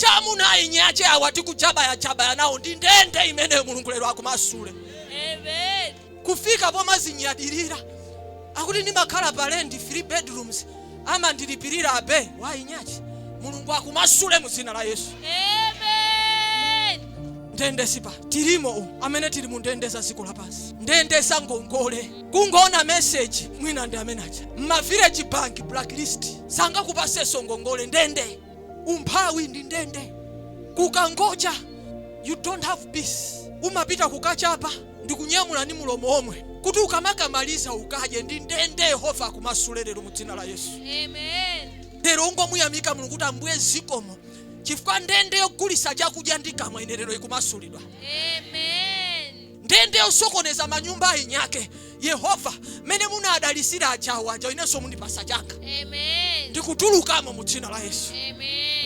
Cha amuna ainyache awa tikujabayajabaya nawo ndi ndende imeneyo. Mulungu lero akumasule. Amen. Kufika pomazinyadirira, akuti ndimakhala pa rent, 3 bedrooms, amandilipirira abe wainyachi. Mulungu akumasule mu dzina la Yesu. Amen. Ndende sipa tilimo umu, amene tili mu ndende za dziko lapansi, ndende za ngongole. Kungoona message, mwina ndi amene aja mma village bank blacklist, sangakupasenso ngongole. Ndende, umphawi ndi ndende. Kukangocha, you don't have peace. Umapita kukachapa ndikunyamula ndi mulomo omwe kuti ukamakamaliza ukadye. Ndi ndende. Yehova akumasule lero mu dzina la Yesu. Amen. Lero ungomuyamika Mulungu kuti, "Ambuye, zikomo, chifukwa ndende yogulisa chakudya ndi kamwa ine lero ikumasulidwa." Amen. Ndende yosokoneza manyumba ainyake, Yehova mmene munadalisira ajawo aja, inenso mundipasa changa. Amen. Ndikutulukamo mu dzina la Yesu. Amen.